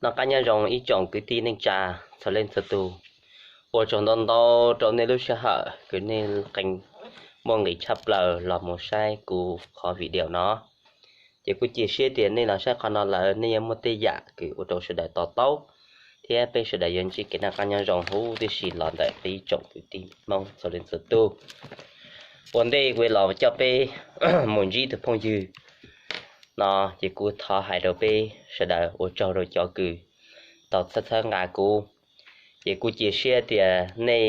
Noj qab nyob zoo ib tsoom kwv tij neej tsa txhua leej txhua tus. Ua tsaug ntau ntau rau nej lub sij hawm kws nej qee muaj nqis tshaj plaws los mus saib kuv qhov video no. Ces kuv cia siab tias nej los saib qhov no lawm nej yuav muaj tej yam kws ua rau sawv daws to taub, thiab peb sawv daws yuav ntsib kev noj qab nyob zoo huv tib si los ntawm peb ib tsoom kwv tij Hmoob txhua leej txhua tus. Ua ntej kuv los coj peb mus ntsib tus phooj ywg no, ces kuv thov hais rau peb sawv daws ua tsaug rau cov kws tau txhawb txhawb nqa kuv. Ces kuv cia siab tias nej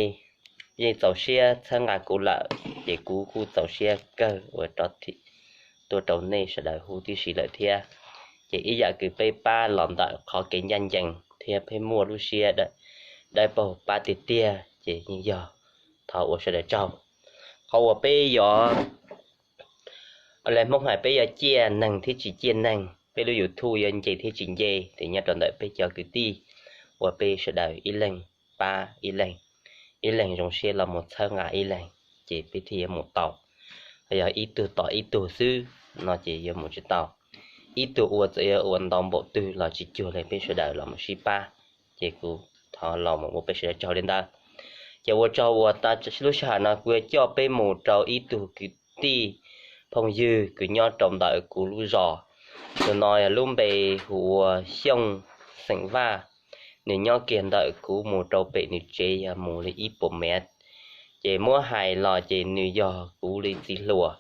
yeej txaus siab txhawb nqa kuv lawm, ces kuv kuj txaus siab kawg uas rov tuaj rau nej sawv daws huv tib si lawm thiab. Ces ib yam kws peb pab los ntawm qhov kev ncaj ncees thiab peb muaj lub siab dawb paug pab tiag tiag ces yeej yog thov ua sawv daws tsaug. Qhov uas peb yuav, lawv Hmoob hais peb yuav ciaj neeg thiab tsis ciaj neeg, peb lub YouTube yuav nce thiab tsis nce, ces nyob rau ntawm peb cov kwv tij uas peb sawv daws ib leeg pab ib leeg, ib leeg zoo siab los mus txhawb nqa ib leeg, ces peb thiaj yuav mus tau. Yog ib tug tom ib tug xwb no ces yuav mus tsis tau. Ib tug ua txawm yuav ua ntau npaum twg los tsis cuag li peb sawv daws los mus sib pab. Ces kuv thov los mus ua peb sawv daws tsaug li ntawd. Ces ua tsaug uas lub sij hawm no kuv yuav coj peb mus rau ib tug kwv tij phooj ywg kws nyob rau ntawm kuv lub zos. Tus no yog lub npe hu ua Xyooj xeem Vaj. Nws nyob kiag ntawm kuv mus rau pem nws tsev yog mus li ib puas mev. Ces muab hais los ces nws yog kuv li txiv hluas,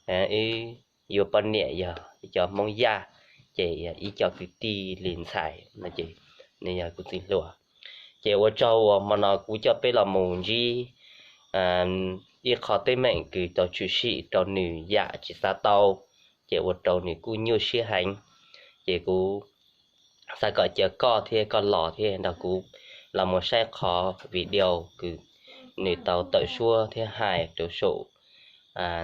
wb yuav poj niam yog cov Hmoob Yaj, ces yog ib co kwv tij li ntxhais no ces nws yog kuv txiv hluas. Ces ua tsaug uas hmo no kuv coj peb los mus ntsib ib qho teeb meem kws tau tshwm sim rau nws yam tsis xav tau, ces ua rau nws kuj nyuaj siab heev. Ces kuv xav kom caw koj thiab koj los thiab nrog kuv los mus saib qhov video kws nws tau tawm suab thiab hais rau saum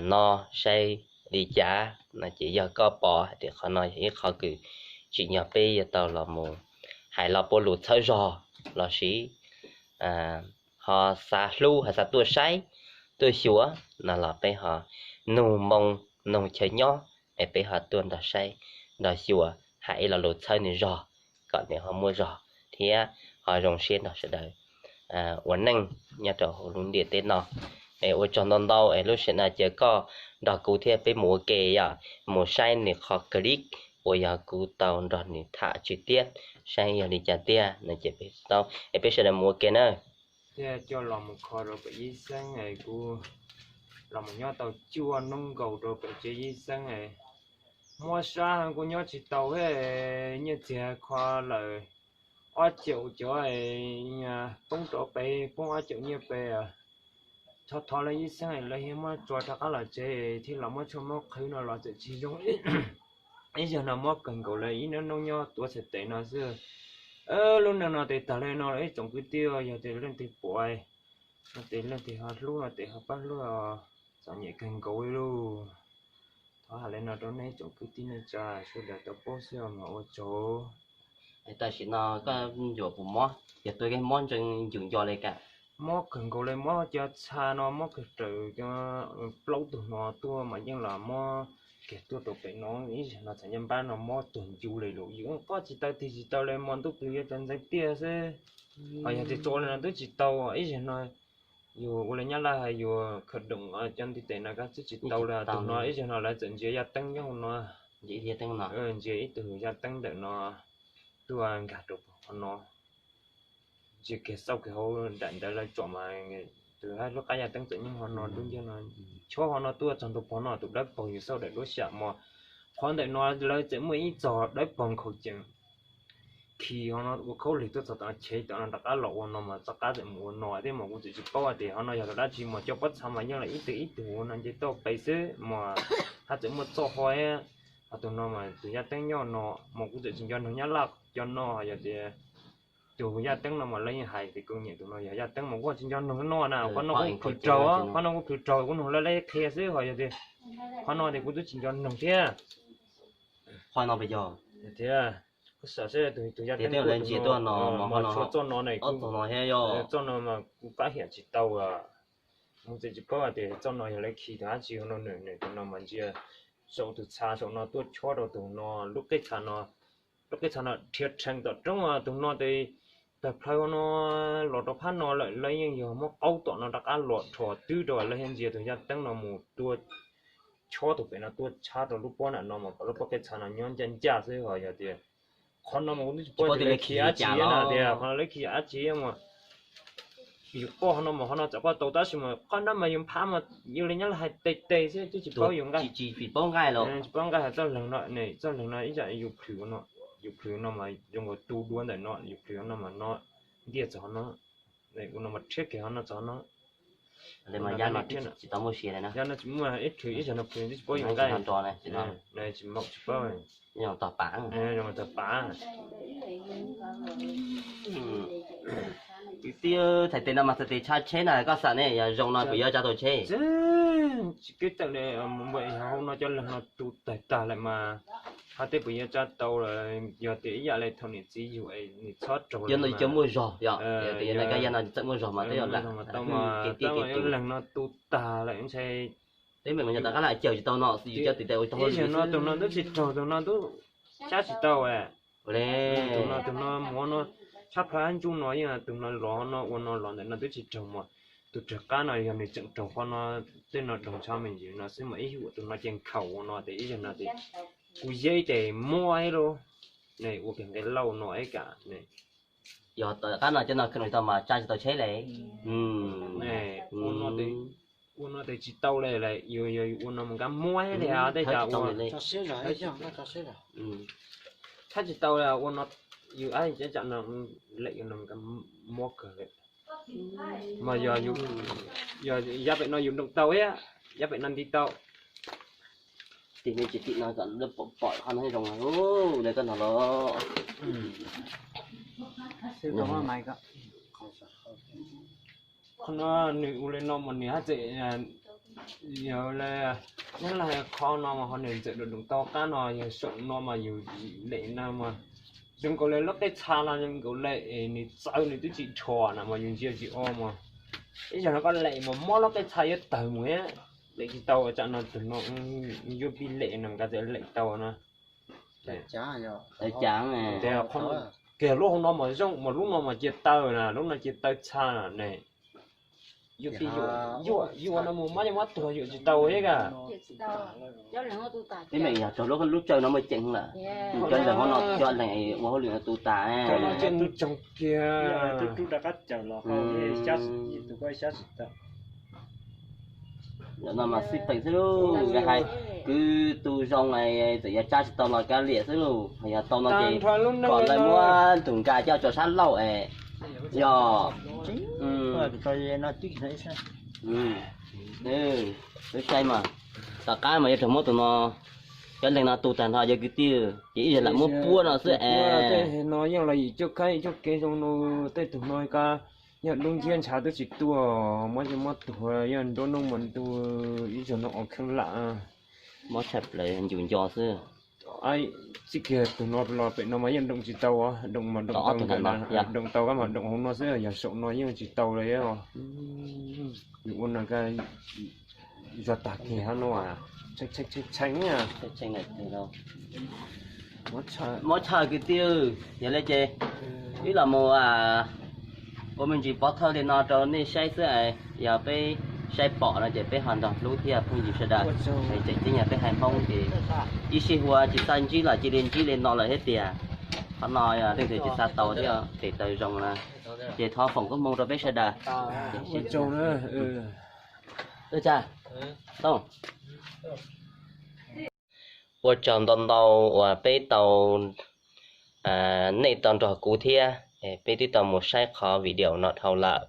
no saib li cas no. Ces yog koj pom hais tias qhov no yog ib qho kws tsim nyog peb yuav tau los mus hais los puav lus txhawb zog lossis ho xav hlub ho xav tuaj saib tuaj xyuas no los peb ho nug moo noog chaw nyob es peb ho tuaj nrog saib nrog xyuas hais ib lo lus txhawb nws zog kom nws ho muaj zog thiab ho zoo siab nrog sawv daws ua neej nyob rau hauv lub ntiaj teb no. Es ua tsaug ntau ntau es lub sij hawm no ces koj nrog kuv thiab peb mus ua ke yom, mus saib nws qhov clip uas yog kuv tau nrog nws tham tswm tiab saib yog li cas tiag no ces peb tau es peb sawv daws mus ua ke na. Thiab coj los mus kho rau pem Yib Xeeb es kuv los mus nyob tau cuaj hnub nkaus rau pem tsev Yib Xeeb es mob sab heev kuv nyob tsis tau thiab. Nyiaj txiag kho lawm ob caum cov poob rau pem, poob ob caum nyiaj pem. Thov thov lawv Yib Xeeb lawv thiaj muab tso rov qab los tsev thiab los muab tshuaj muab qhwv no los txawm tsis zoo. Ib zaug no mob kawg nkaus lawm ib hnub nyob tuav txhais tes no xwb. Lub neej no tes tag li no ib tsoom kwv tij, yog tias leej twg pom no tes leej twg ho hlub no tes ho pab hlub, txom nyem kawg nkaus li lauj. Thov hais li no rau nej ib tsoom kwv tij neej tsa sawv daws tau paub xwb mas ua tsaug. Tam sim no koj ncuav puas mob, yog tus koj mob ntsees ncus nco li cas? Mob kawg nkaus li, mob cov txha no mob kawg raws cov plaub tug hno tuaj mas yeej los mob kiag tuaj rau pem no. Ib zaug no txhais nyab npab no mob tuag ncu li lawm, yus qoj tsis tau tig tsis tau li, hmo ntuj pw yuav tau ntxeev tiaj xwb. Ho yog tias tso li no twb tsis tau, ib zaug no yus ua li nyab laj hais yus khaws doom cov ntiv tes no koj twb tsis tau li. Tus no ib zaug no lawv txawm ntsia yaj teeb nyob hauv no, ntsia ib tug yaj teeb ntawm no tuaj nkag rau pem hauv no. Ntsia kiag xauj kiag hauv daim ntawd lawv tsom mas tus lub qab yaj teeb txawm nyob hauv no dub nciab no, chob hauv no tuaj txog ntua pem no tus dawb paug yus xauj daim duab xyam mos. Qhov ntawm no lawv txawm muaj ib txog dawb paug nkhaus cees khi hauv no ua khaub lig tuaj txog tom chev tom no rov qab los ua no mas txoj qab txawm mus ua no thiab mas kuv txawm tsis paub hais tias hauv no yog tus dab tsi mas cov pob txha mas yeej los ib tug ib tug ua no nce toj pes xwb mas haj txawm muaj txoj ho thiab. Ho tus no mas tus yaj teeb nyob no mas kuv txawm tsis nco noog nyab laj cov no yog tias tus yaj teeb no mas lawv yeej hais tias kuv nyiam tus no yog yaj teeb mas kuv tsis nco noog no na, qhov no kuv khwv raug, qhov no kuv khwv raug kuv noog lawv lawv qhia xwb ho yog tias qhov no tias kuv twb tsis nco noog thiab. Qhov no yog tias kuv xav seb tus yaj teeb kuv ntsia tuaj no mas tshuav txoj no ne, txoj no mas kuv pab hiam tsis tau. Kuv txawm tsis paub hais tias txoj no yog lawv khi tus dab tsi no, nws tus no mas ntsia saum tus txha saum no tuaj chob rau tus no lub qeb txha no lub qeb txha no dhia rhees tom roob, tus no tes tawg plhaw no los rau phab no lawm, lawv yeej yog muab qaub tom no rov qab los rho twb rau, lawv thiaj ntsia tus yaj teeb no mus tua chob tus pem no tuaj tshab rau lub pob nram no mas kom lub pob qeb txha no nyob ncaj ncaj xwb. Ho yog tias qhov no mas kuv twb tsis paub tias lawv khi dab tsi na, tias qhov no lawv khi dab tsi mas yus poj qhov no mas qhov no txawm poj tau tab sis mas qhov no mas yus phab mas yus li nyob los hais tes tes xwb twb tsis paub yus nqaij, tsis paub nqaij los tsis paub nqaij. Txoj leeg no ne, txoj leeg no ib yam yus plhws no, yus plhws no mas zoo nkaus tu dua ntawm no, yus plhws no mas no ntiaj txog no, ua no mas rhiab kiag qhov no txog no. Yaj no tsis muaj ib plhws ib yam no plhws twb tsis paub yus nqaij, tsis paub, tog pav. Kwv tij, thaum tes no mas txhais tes tshaj tsheb na, koj xam ne yog zoo no puas yuav tsa tau tsheb? Tsis kev tawm li, hauv no cov leeg no tu tag tag lawm mas, hais tias puas yuav tsa tau lawm, yog tias ib yam li thaum niam txiv yug es nws txhob raug li cov muaj zog, yog tias yog no koj yaj no txawm muaj zog mas twb yog lam tau mas leeg no tu tag lawm ntshe. Peb meem yog tom qab lam cawm tsis tau no, yus cov tis tais ua tau ib yam no, tus no twb tsis raug, tus no twb cab tsis tau. Tus no, tus no mus no tshab plha ntsuj no yeej tus no los no ua no los ntawm no twb tsis raug mas, tus raug qab no yog nws tseem raug qhov no, tej no raug ntsha me ntsis no xwb mas ib yam tus no ces nkhaus ua no ces ib yam no ces kuv yeb ces muab ib lub ne ua kiag nqe lauj no ib kam ne. Yog tom qab no cov no kheev tau mas tsa tsis tau tsheb li. Ua no tes tsis tau li, yus yog yus ua no mus nkag muab li tej cas ua tshab tsis tau li, ua no yus ab tsam no lem yus no nkag muab kawg li. Mas yog, yog yav pem no yus nroom tau thiab, yav pem no nti tau. Tim no tsis tim no kom lawv pom pom qhov no zoo li koj no los. Qhov no nws ua li no mas nws haj tseem yog li, nyob li qhov no mas ho nws txawm nroom tau qab no yog saum no mas yus lem no mas zoo nkaus li lub qej txha no zoo nkaus li es nws txawv nws twb tsis rho na mas yus ntsia tsis o mas ib zaug no koj lem mas mob lub qej txha yuav tawg mus thiab. Lem tsis tau tsam no tus no yuav pib lem no nkawd txawm lem tau no. Tias kiag lub hauv no mas zoo mas lub no mas cia taw na, lub no cia taw txha na ne. Yuav pib yuam, yuam no mus mob yeej mob tuag yuam tsis tau thiab as. Peb meem yog raug lub, lub tsawg no muaj ceem lawm. Cov leeg hauv no cov leeg ua hauj lwm no tu tas. Cov no tseem tsoog kiag. Lam no mas xij peem xwb lauj, hais kwv tu zoo txawm yuav tsa tsis tau los kav liam xwb lauj, yog tau no ces kom lawv muab tus nkag coj tso sab laug es yog. Wb saib mas, tom qab mas yuav raug muab tus no, cov leeg no tu tag nrho cov kwv tij, ces ib zaug lam muab puab no xwb es. Tej no yeej los yim cuaj kab yim cuaj kev zoo no, tej tug no ka yog dub nciab ntshav twb tsis tuaj, mob yeej mob tuag, yog nruab hnub mas ntu ib zaug no ua kheeb lam. Mob tshaj plaws ncus nco xwb. Txij kiag tus no los pem no mas yeej doom tsis tau, doom mas doom tau, doom tau kab mas doom hauv no xwb, yog saum no yeej tsis tau li. Yus ua no zog tag kiag hab no, tshee tshee. Mob tshaj kwv tij, yog li ces wb los mus ua me ntsis pov thawj li no rau nej saib xwb es, yog peb saib pom no ces peb ho nrog hlub thiab phooj ywg sawv daws. Tseem ceeb yog peb haiv Hmoob ces ib sij huam tsis xav ntsib los cia li ntsib li no lawm thiab tiag. Qhov no yog leej twg tsis xav tau thiab tes taw zoo na, ces thov foom koob hmoov rau peb sawv daws. Ua tsaug ntau ntau uas peb tau, nej tau nrog kuv thiab peb twb tau mus saib qhov video no dhau lawm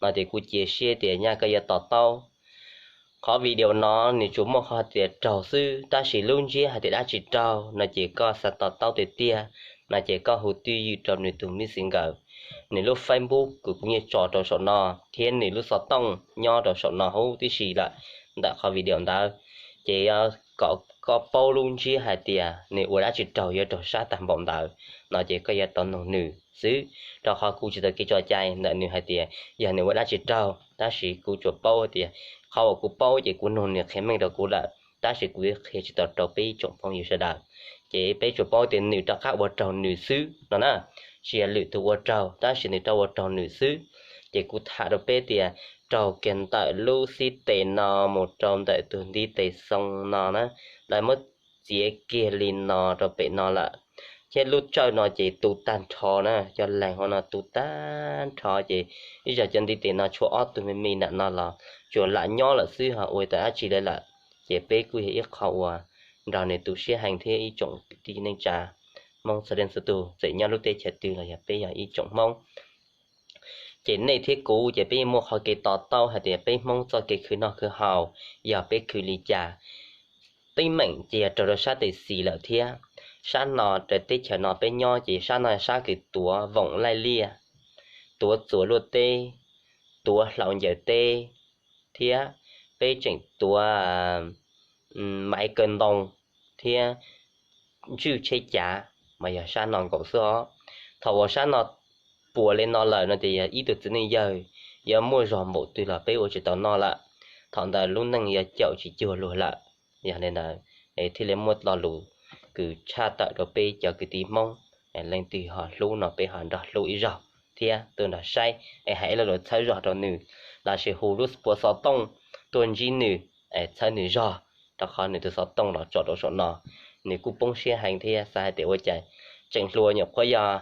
no ces kuv cia siab tias nyaj koj yuav to taub. Qhov video no nws tsuas muaj qhov tias raug xwb, tab sis lub ntsiab hais tias dab tsi raug no ces koj xav to taub tiag tiag no ces koj hu twj ywm rau nws tus messenger, nws lub Facebook kuv kuv yeej tso rau saum no, thiab nws lub xov tooj nyob rau saum no huv tib si lawm ntawm qhov video ntawd. Ces kom koj paub lub ntsiab hais tias nws ua dab tsi raug yuav raug sab tag npaum ntawd no ces koj yuav tau nug nws xwb, rau qhov kuv tsis tau kev tso cai ntawm nws hais tias yog nws ua dab tsi raug, tab sis kuv tsuas paub tias qhov uas kuv paub ces kuv nug nws qhia meej rau kuv lawm, tab sis kuv qhia tsis tau rau peb tsoom phooj ywg sawv daws. Ces peb tsuas paub tias nws rov qab ua raug nws xwb no na, tsis yog lwm tus ua raug, tab sis nws rov ua raug nws xwb. Ces kuv tham rau peb tias raug kiag ntawm lub xib tes no mus rau ntawm tus ntiv tes xoo no na, lawv muab txiav kiag li no rau pem no lawm, thiab lub tsawj no ces tu tag nrho na, cov leeg hauv no tu tag nrho ces ib zaug cov ntiv tes no tshuav ob tug me me nram no los tsuas lam nyob lawm xwb ho ua tau dab tsi li lawm. Ces peb kuj yog ib qho uas nrog nws tu siab heev thiab ib tsoom kwv tij neej tsa Hmoob txhua leej txhua tus txawm nyob lub teb chaws twg los yog peb yog ib tsoom Hmoob. Ces nej thiab kuv ces peb yeej muaj qhov kev to taub hais tias peb Hmoob txoj kev khwv noj khwv haus yog peb khwv li cas. Teeb meem ces yog raug rau sab tes xis lawm thiab. Sab no rau teb chaws no peb nyob ces sab no sab kws tuav voom laij liaj, tuav txuas luaj teb, tuav hlau ncaws teb, thiab peb tseem tuav maiv kaw ntoo thiab ntswj tsheb cav, mas yog sab no nkaus xwb os. Thaum uas sab no puas li no lawm no ces yog ib tug txiv neej yawg yuav muaj zog npaum twg los peb ua tsis tau noj lawm. Thaum ntawd lub neej yuav caum tsis cuag luag lawm. Yog li ntawd thiaj li muaj lo lus kws tshaj tawm rau peb cov kwv tij Hmoob, leej twg ho hlub no peb ho nrog hlub ib zaug thiab tuaj nrog saib es hais ib lo lus txhawb zog rau nws, lossis hu lub puav xov tooj tuaj ntsib nws, txhawb nws zog, rau qhov nws tus xov tooj los tso rau saum no. Nws kuj poob siab heev thiab xav hais tias ua cas tseem hluas nyuam qhuav yog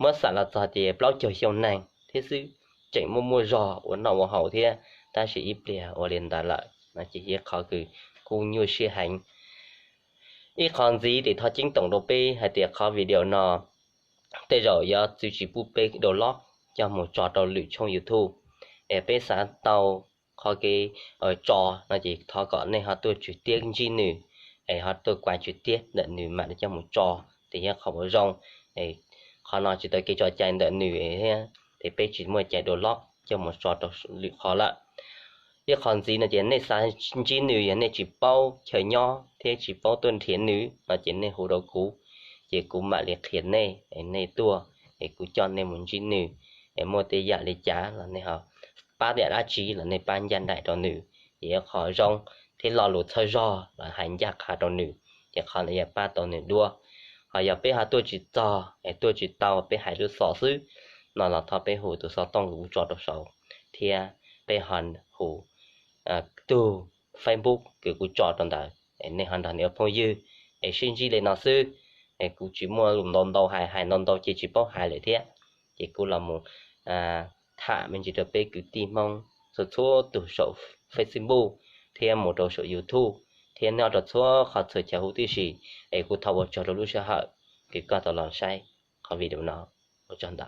muab xam los txog ces plaub caug xyoo neeg thiab xwb, tseem muaj muaj zog ua noj ua haus thiab, tab sis ib pliag ua li ntawd lawm no ces yog qhov kws kuj nyuaj siab heev. Ib qho ntxiv ces thov ceeb toom rau peb hais tias qhov video no tej zaum yuav txwv tsis pub peb download coj mus tso rau lwm tshooj YouTube. Es peb xav tau qhov kev tso no ces thov kom nej ho tuaj tswv tiab ntsib nws, es ho tuaj kuaj tswv tiab ntawm nws mam li coj mus tso, ces yog qhov uas zoo. Qhov no tsis tau kev tso cai ntawm nws thiab, ces peb tsis muaj cai download coj mus tso rau lwm qhov lawm. Ib qho ntxiv no ces nej xav ntsib nws yog nej tsis paub chaw nyob thiab tsis paub tuaj nrhiav nws no ces nej hu rau kuv, ces kuv mam li qhia nej, nej tuaj, es kuv coj nej mus ntsib nws. Es muaj tej yam li cas los nej ho pab yam dab tsi los nej pab ncaj nraim rau nws, ces yog qhov zoo thiab lo lus txhawb zog los hais ncaj qha rau nws, ces qhov ntawd yog pab tau nws dua. Ho yog peb ho tuaj tsis txog es tuaj tsis tau, peb hais lub xov xwb no los thov peb hu tus xov tooj kws kuv tso rau saud, thiab peb ho hu tug Facebook kws kuv tso rau ntawd, es nej ho nrog nws ua phooj ywg, es sib ntsib li no xwb. Es kuv tsis muaj lus ntau ntau hais, hais ntau ntau ces tsis paub hais lawm thiab. Ces kuv los mus tham me ntsis rau peb kwv tij Hmoob txhua txhua tus saum Facebook thiab mus rau saum YouTube thiab nyob rau txhua qhov txhua chaw huv tib si, es kuv thov ua tsaug rau lub sij hawm kws koj tau los saib qhov video no. Ua tsaug ntau.